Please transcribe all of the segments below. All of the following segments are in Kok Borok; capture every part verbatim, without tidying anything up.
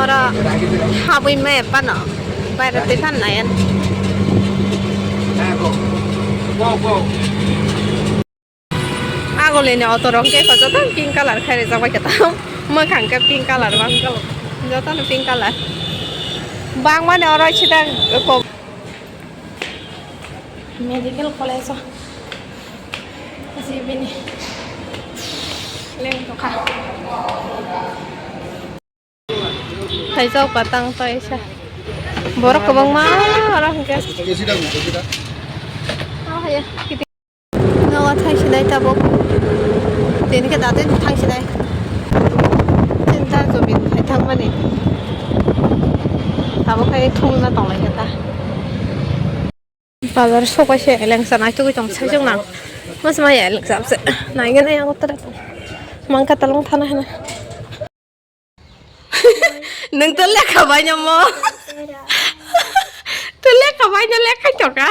Oro habwi maya phano baira twi phan nayan. Agole ni auto rok khe joto pink colour khai rijak bai khe tamo. Mwkhang khe pink colour, bang colour. Joto no pink colour. Bang mani oro sida ko medical college o. Jibini leng tokha. Thaijak patang taisa. Borok kwbangma oro hwnkhe. Oh, haya. Nogo thai sinai tabuk. Tini khe dati thang sinai. Chinta jobi khai thangmani. Tabuk khai thungna tonglai khe ta. Bazar sokaise elengsa naitugwi tong saijak nang. Mas maya elengsa apse. Naigana yang uttara. Mangka talong thana hana. Nwng to lekha baino mo. To lekha baino lekha toka.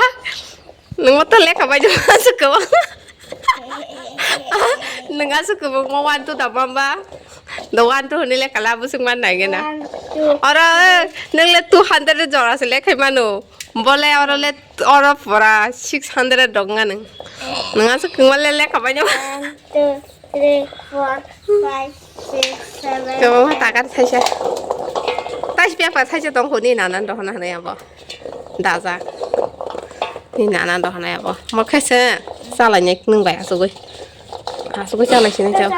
Nwng to lekha baino asuk ko. Nwng asuk ko mo one two da mamba. Do one two ni lekha la busuk man naigana. One, two. Oro nwng le two hundred jora se lekhai mano. Bole oro le oro pora six hundred dok nga nwng. Nwng asuk ko le lekha baino. One, two, three, four, five, six, seven. Kebo eight. Takar thaisa. Tais piak pa thaisa tong huni nanan dohona hanai abo. Daja. Ni nanan dohona abo. Mo khaisa chalai nek nung bai asugui. Asugui chalai sini chao.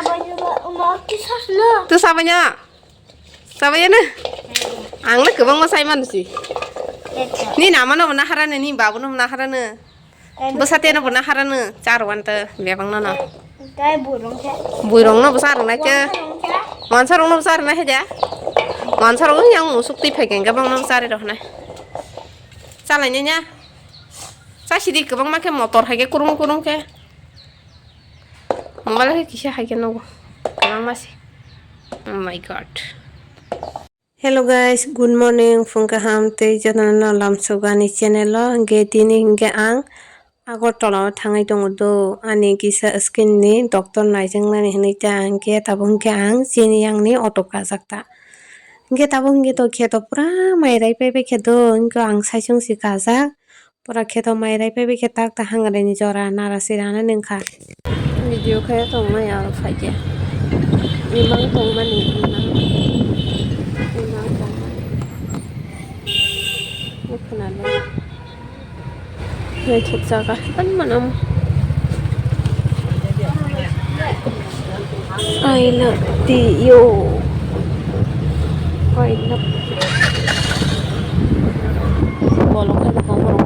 Uma, tu sas na. Tu sabanya. Sabanya na. Ang na kebang mo sai man si. Ni nama no na harane, ni babu no na harane. Bwsa teno bo naharano, char wan ta bebang no no. Tei buirong khe. Buirong no bwsa rwna khe. Wansa rong khe. Wansa rong no bwsa rwna khe ja. Wansa rong yang musuk twi phai khe bang no bwsa ri rok na. Chalai nya nya. Cha sidi kwbang ma khe motor hai khe kurung kurung khe. Mobile khe kisa hai khe no. Kwbang ma se. Oh my God. Hello guys, good morning, phung kaham tei jotono no lamsogani channel o. Hingke tini hingke ang Agartala o thangwi tongo do, ani kisa skin ni doctor naijaknani hinui ta hingke tabuk hingke ang chini yang ni auto kajak ta. Hingke tabuk hingke to kheto pura mai rai paipai khe do, hingke ang saichung si kajak. Pura kheto mai rai paibai khe tak ta hangre ni jora nara sira nani wngkha. Video khe tongmani aro phaikhe. Imang tongmani, imang, imang tongmani. Bukhwnalo. Naithok jaga, ani mano. I love you. I love you. Bolong hai bwkang borok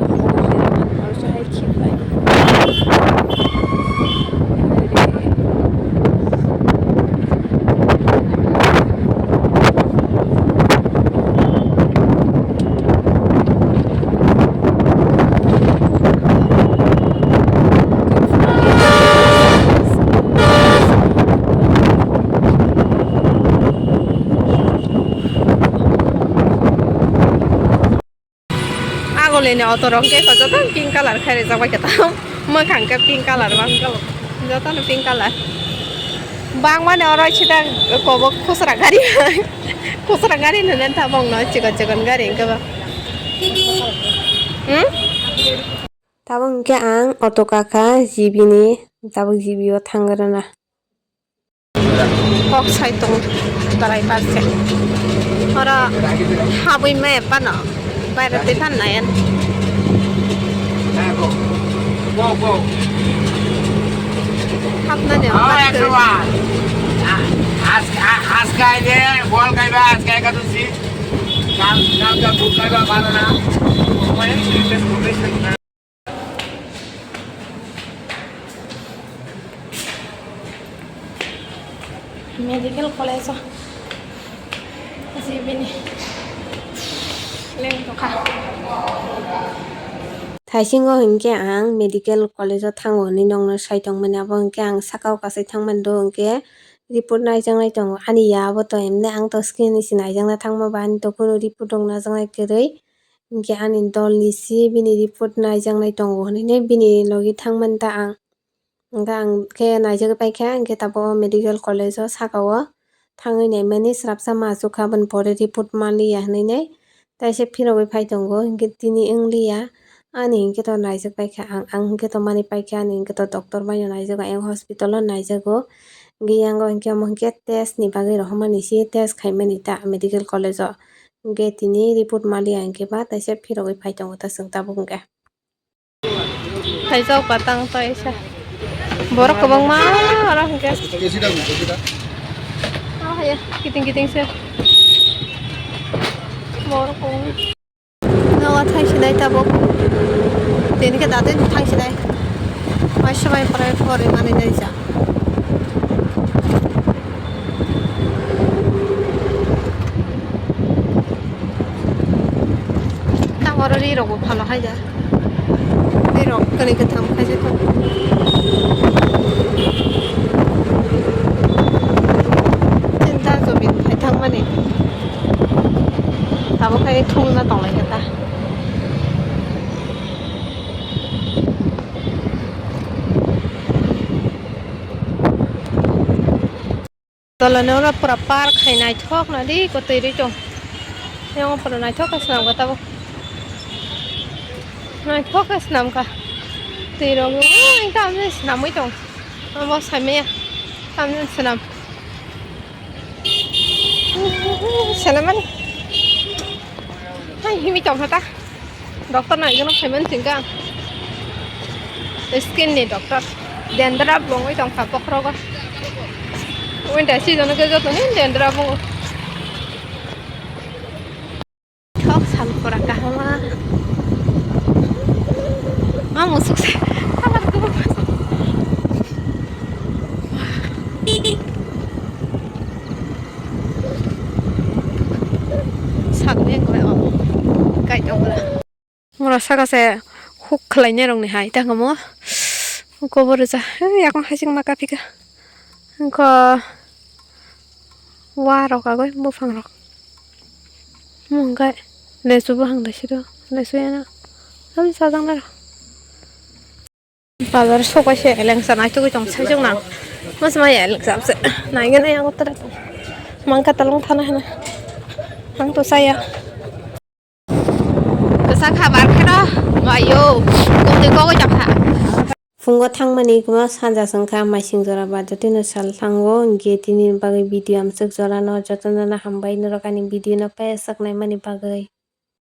hai khibnai. Agole ni auto rok khe joto pink colour khai rijak bai khe tamo. Mwkhang khe pink colour, bang colour. Jotono pink colour. Bangmani oro sida kobo khosra gari. Khosra gari hinwi tamo wngno chikon chikon gari wngkhe ba. Hmm? Tabuk hwnkhe ang auto kakha G B ni, tabuk G B o thangwi rwna. Kok sai tongo, tarai parse. Oro habwi maya phano, baira twi phan nayan. Hapnani ang parse. Medical college o jibini leng tokha. Thaisingo hinkhe ang medical college o thango hinwi nokno sai tongmani, abo hinkhe ang saka o kasai thangmani do hinkhe report naijaknai tongo ani ya abo to, emne ang to skin ni se naijakna thangma ba ani to kunu report rok najaknai kwrwi. Hinkhe ani dol ni se bini report naijaknai tongo hinwi bini logi thangmani ta ang. Hinkhe ang khe naijagwi paikha, hinkhe tabuk o medical college o saka o thangwi naimani, swrapsa ma achukha, aboni pore report manliya hwnwi nai. Taisa phirogwi phai tongo, hinkhe tini wngliya. Ani hinkhe to naijak paikha ang, ang hinkhe to manwi paikha, ani hinkhe to doctor bai no naijago, ayang hospital o naijago. Hinkhe yango hinkhe omo hinkhe test ni bagwi rohormani se, test khaimani ta medical college o. Hinkhe tini report manliya hinkhe ba taisa phirogwi phai tongo ta chwng tabuk hinkhe. Khaijak ba tang taisa. Borok kwbangma oro hinkhe. Ah, ya, kiting kiting se. Borok kwbangma. Nogo thangsinai tabuk. Tini khe dati thangsinai. Mai swbai pore pore manwi nai ja. Tamo oro ri rok bo phano hai da. Ri rok kwrwi kwtham khai se tongo. Chinta jomin khai thangmani. Abo khai thulna tonglai kha ta. Tolani oro pura park hai naithok nadi kwtwi ri tong. Yang pura naithok khe swnam kha tabuk. Naithok khe swnam kha. Twi rok tamni swnamwi tong. Abo saimaya tamni swnam. Selamani. Hai himi tong kha ta. Doctor no igano phaimani chwngkha ang. Skin ni doctor. Dandruff bo wngwi tongkha bokhorogo. Winter season o khe joto ni dandruff wngo. Thok sal pura kahama. Ma musuk se. Kalar kubuk. Sakni wngkha o. Kai tong pura. Mura saka se huk khlainai rok ni hai tangmo. Kobor rwja. Yakung hasing ma kaphika. Wngkha wa rok agoi buphang rok. Mungkha lesu buphang da siro. Lesu yana. Tam sajang naro. Bazar sokai se elengsa naitugwi tong saijak nang. Mas maya elengsa se. Naigana yang utra. Mangka talong thana hana. Ang to saya. Kwchak ha bar kheno mayo. Kotwi kogwi tong kha. Phungo thangmani kwma sanja songkha maising jora ba jotino sal thango. Hinkhe tini bagwi video amswk jorano jotono hambai norok ani video no paisak naimani bagwi.